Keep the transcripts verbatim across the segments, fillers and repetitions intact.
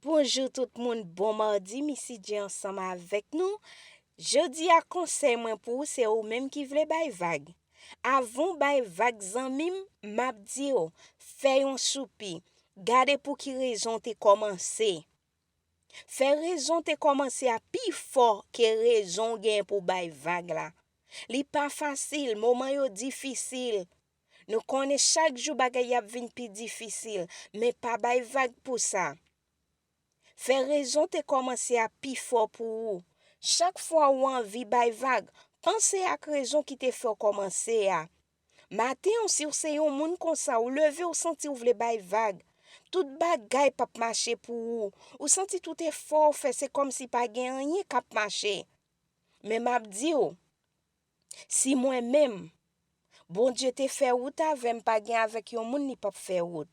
Bonjou tout moun, bon madi, Missy J ansanm avèk nou. Jodi a konsèy mwen pou ou se ou menm ki vle bay vag. Avan w bay vag zanmi m, m ap di w, fè yon soupi. Gade pou ki rezon w te kòmanse. Fè rezon w te kòmanse a pi fò ke rezon w genyen pou w bay vag la. Li pa fasil, moman yo difisil. Nou konnen chak jou bagay y ap vin pi difisil, men pa bay vag pou sa. Fè rezon te kòmanse a pi fò pou ou. Chak fwa ou anvi bay vag, panse ak rezon ki te fè w kòmanse a. Maten an, si w se yon moun konsa, ou leve, ou santi w vle bay vag. Tout bagay p ap mache pou ou. Ou santi tout efò w fè, se kòmsi pa gen anyen k ap mache. Men m ap di w, si mwen menm, Bondye te fè wout avè m, pa gen avèk yon moun li p ap fè wout.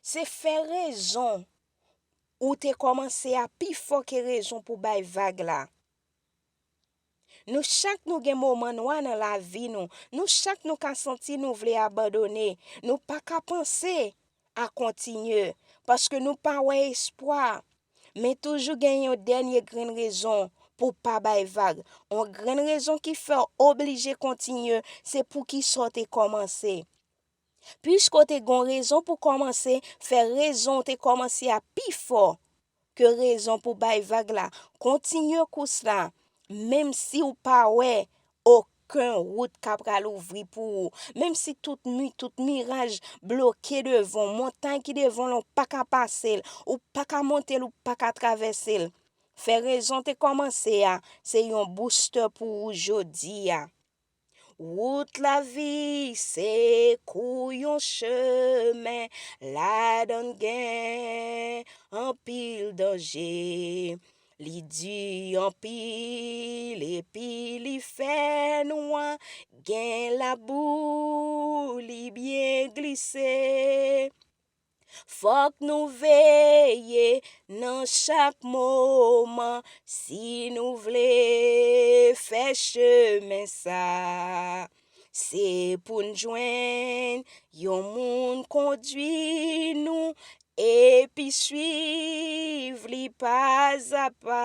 Se fè rezon ou te kòmanse a pi fò ke rezon pou bay vag la. Nou chak nou gen moman nwa nan lavi nou. Nou chak nou ka santi nou vle abandone. Nou pa ka panse a kontinye, paske nou pa wè espwa. Men toujou gen yon dènye grenn rezon pou pa bay vag. Yon grenn rezon ki fè w oblije kontinye, se poukisa w te kòmanse. Piske w te gen yon rezon pou kòmanse, fè rezon w te kòmanse a pi fò ke rezon pou bay vag la. Kontinye kous la, menm si w pa wè okenn wout k ap pral ouvri pou ou, menm si tout mi, tout miraj bloke devan w, montay ki devan w la, ou pa ka pase l, ou pa ka monte l, ou pa ka travèse l. Fè rezon te kòmanse a, se yon booster pou ou jodi a. Wout lavi se kou yon chemen, ladann gen anpil danje. Li di anpil epi li fè nwa, gen labou, li byen glise. Fòk nou veye nan chak moman si nou vle fè chemen sa. Se pou n jwenn yon moun kondwi nou epi swiv li pazapa.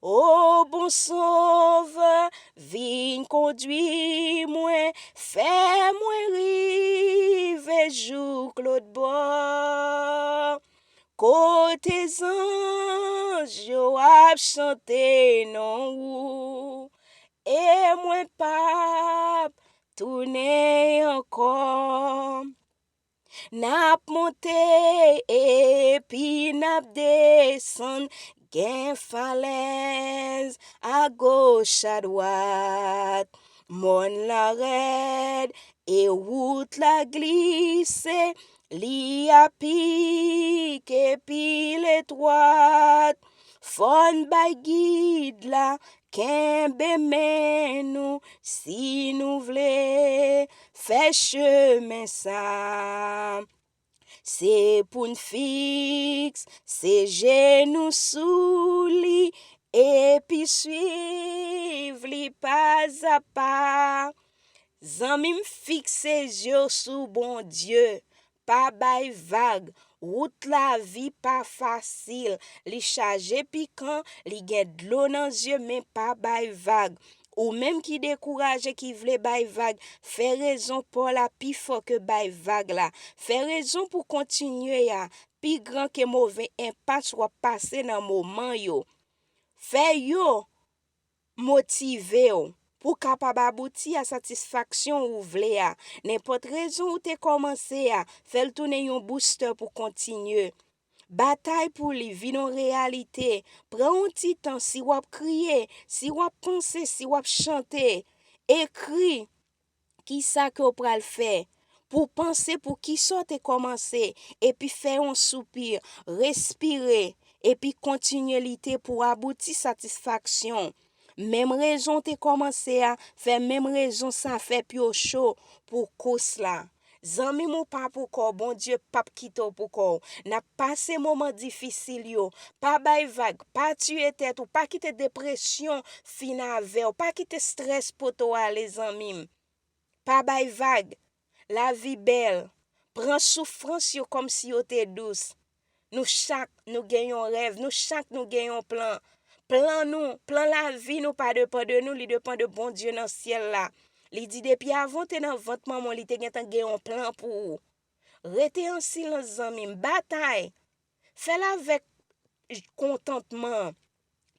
O bon Sovè, vin kondwi mwen, fè mwen rive jouk lòt bò. Kote zanj yo ap chante non ou, e mwen p ap tounen ankò. N ap monte epi n ap desann, gen falèz agoch adwat. Mòn la rèd e wout la glise, li apik epi l etwat. Fò n bay gid la kenbe men nou si nou vle fè chemen sa. Se pou n fikse je nou sou li epi swiv li pazapa. Zanmi m, fikse je w sou Bondye. Pa bay vag. Wout lavi pa fasil. Li chaje pikan, li gen dlo nan zye, men pa bay vag. Ou menm ki dekouraje, ki vle bay vag, fè rezon pa w la pi fò ke bay vag la. Fè rezon pou kontinye a pi gran ke move enpas w ap pase nan moman yo. Fè yo motive w pou w kapab abouti a satisfaksyon ou vle a. Nenpòt rezon ou te kòmanse a, fè l tounen yon booster pou kontinye. Batay pou li vin yon reyalite. Pran yon ti tan, si w ap kriye, si w ap panse, si w ap chante, ekri kisa ke w pral fè. Pou w panse pou kisa w te kòmanse, epi fè yon soupi, respire, epi kontinye lite pou w abouti satisfaksyon. Menm rezon w te kòmanse a, fè menm rezon sa, fè pye w cho pou kous la. Zanmi m, ou pa pou kò w, Bondye p ap kite w pou kò w. N ap pase moman difisil yo. Pa bay vag, pa tiye tèt ou, pa kite depresyon fin avè w, pa kite estrès pote w ale, zanmi m. Pa bay vag. Lavi bèl. Pran soufrans yo kòmsi yo te dous. Nou chak nou gen yon rèv, nou chak nou gen yon plan. Plan nou, plan lavi nou pa depan de nou, li depan de Bondye nan syèl la. Li di depi avan w te nan vant manman w, li te gentan gen yon plan pou ou. Rete an silans, zanmi m, batay. Fè l avèk kontantman.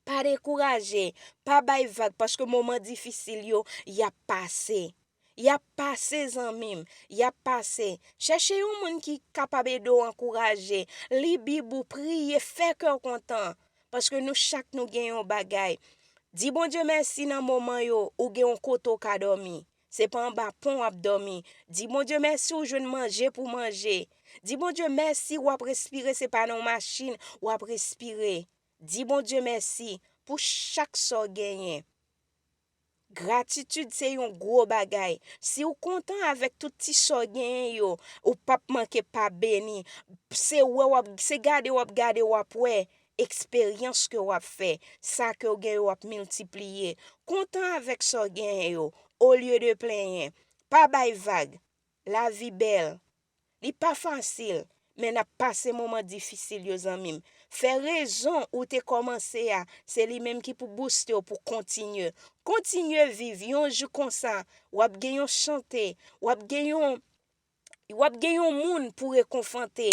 Pa dekouraje, pa bay vag, paske moman difisil yo, y ap pase. Y ap pase, zanmi m, y ap pase. Chèche yon moun ki kapab ede w ankouraje. Li Bib ou, priye, fè kè w kontan. Paske nou chak nou gen yon bagay. Di Bondye mèsi nan moman yo, ou gen yon kote w ka dòmi. Se pa anba pon w ap dòmi. Di Bondye mèsi ou jwenn manje pou manje. Di Bondye mèsi w ap respire, se pa nan yon machin w ap respire. Di Bondye mèsi pou chak sa w genyen. Gratitid se yon gwo bagay. Si w kontan avèk tout ti sa w genyen yo, ou p ap manke pa beni. Se wè w ap, se gade w ap gade, w ap wè eksperyans ke w ap fè, sa ke w gen yo w ap miltipliye. Kontan avèk sa w genyen yo, olye de plenyen. Pa bay vag. Lavi bèl. Li pa fasil, men n ap pase moman difisil yo, zanmi m. Fè rezon ou te kòmanse a, se li menm ki pou bouste w pou kontinye. Kontinye viv, yon jou konsa, w ap gen yon chante, w ap gen yon, w ap gen yon moun pou rekonfante.